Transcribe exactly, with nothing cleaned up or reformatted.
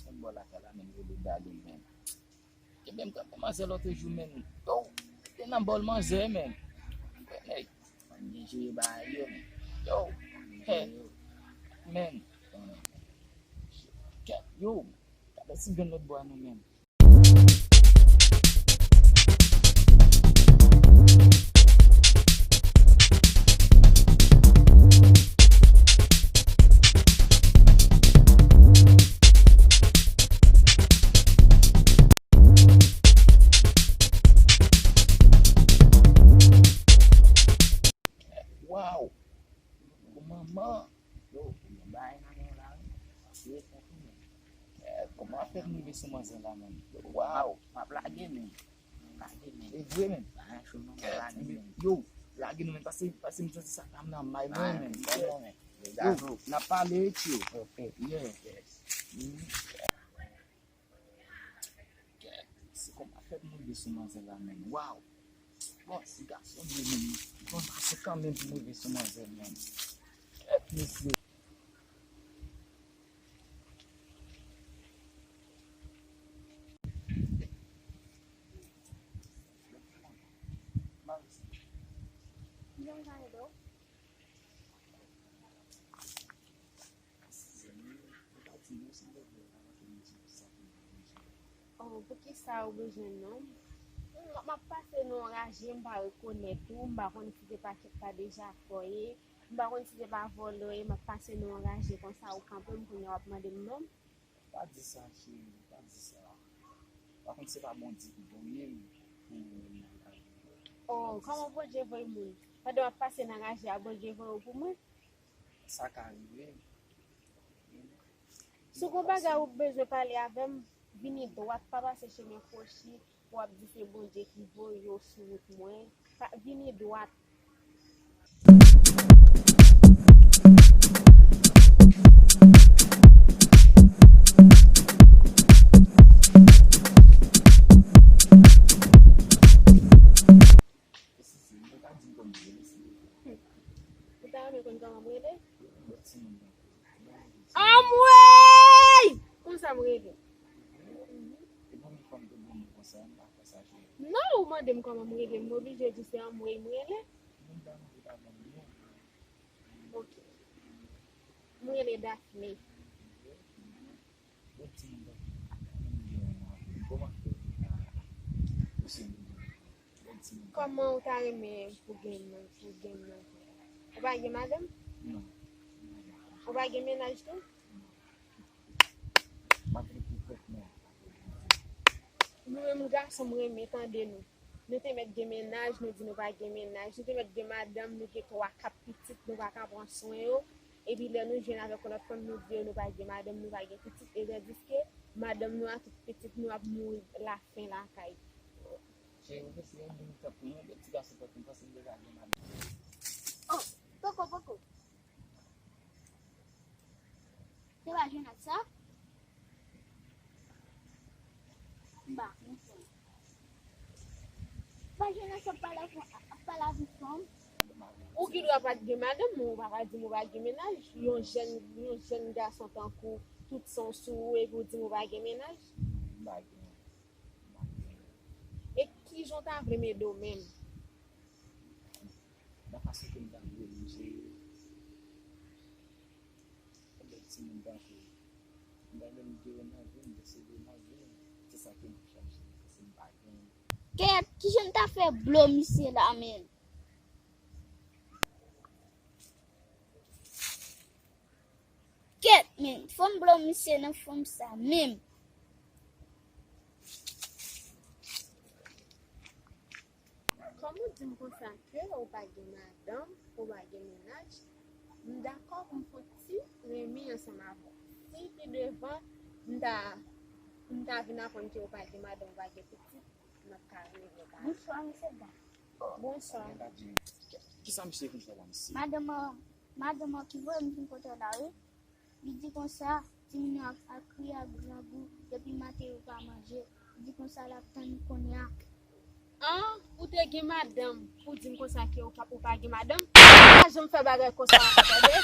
Yon bò lakay la, men, yo degaje, men. Kenbe m kanpe manzè lòt jou, men. Yo, te nan bòl manzè, men. Nèg, mwen byen jere bagay yo, men. Yo, hè, men. Kèt, yo, gade si grenn lòt bò a non, men. Waw! Manman! Yo, gen bagay nan men w la, wi. Paske, eh, kòman w ap fè m rive sou manzè la, menm? Waw! M ap lage, menm. M ap lage, menm. E vre, menm. Bagay cho non, m ap lage, menm. Yo, lage nou, menm. Paske, paske m santi sa, m nan may mwen, menm. Yo, n ap pale, tyo. Ok. Yeah. Yes. Mm. Kèt, se kòman fè pou m rive sou manzè la, menm? Waw! Bon, si gason li menm, bon, se kanmenm pou m rive sou manzè, menm. Kèt, mesye. Oh, poukisa ou bezwen non? M, m ap pase nan yon raje, m pa rekonèt ou, m pa konn si se pa kèk pa deja fò ye, m pa konn si se pa vòlò ye, m ap pase nan yon raje konsa ou kanpe m kounye a w ap mande m non? Pa di sa, cheri, pa di sa. Pa konn se pa Bondye ki voye m pou ou menm nan lavi m. Oh, kòman Bondye voye moun? Pandan w ap pase nan raje a, Bondye voye w pou mwen? Sa ka rive. Si w gon bagay ou bezwen pale avè m, vini dwat, pa pase chemen kwochi, w ap di se Bondye ki voye w sou wout mwen. Pa, vini dwat. Ou ta renmen konn kòman m rele? Anmwey! Konsa m rele. Non, ou mande m kòman m rele, m oblije di se anmwey m rele. Ok. M rele Daphné. Kòman ou ta renmen pou gen, pou gen nan vi a? Ou pa gen madanm? Non. Ou pa gen mennaj tou? M ap vin pou kont mwen. Nou menm gason, m renmen tande nou. Nou te mèt gen mennaj, nou di nou pa gen mennaj. Nou te mèt gen madanm, nou gen twa, kat pitit, nou pa ka pran swen yo. Epi lè nou jwenn avèk yon lòt fanm, nou di yo nou pa gen madanm, nou pa gen pitit. E tandiske madanm nou ak tout pitit nou ap mouri lafen lakay. Cheri, ou vle se yon moun tankou mwen, yon ti gason tankou m, paske m deja gen madanm. Oh, poko, poko. Se pa jennaj sa? M pa konprann. Pa jennaj sa ap pale avèk, ap pale avèk fanm? Ou gen dwa pa t gen madanm, men ou pa ka di m ou pa gen mennaj. Yon jèn, yon jèn gason tankou w, tout san w sou ou, epi w di m ou pa gen mennaj? M pa gen. E kijan w ta vle m ede w menm? Nan fason ke m ta vle m jere. Yon bèl timoun tankou w. M pa menm gen yon nan vi m, se de nan vi m. Se sa ke m ap chache, paske m pa gen. Kèt, kijan m ta fè blo misye la menm? Kèt, men, fò m blo misye nan fanm sa menm. Kòm ou di m konsa ke ou pa gen madanm, ou pa gen mennaj, m dakò pou m fon ti renmen ansanm avè w. Si pi devan, m ta, m ta vin aprann ke ou pa gen madanm, ou pa gen pitit, m ap ka renmen bagay. Bonswa, mesye dam. Bonswa. Kisa misye vin fè la, mesye? Madanm an, madanm an ki voye m vin kote w la, wi. Li di konsa, timoun yo ap, ap kriye ak grangou, depi maten yo pa manje. Li di konsa l ap tann li kounye a. An, ou te gen madanm, pou di m konsa ke ou pa, ou pa gen madanm? Ou pa janm fè bagay konsa ankò, tande?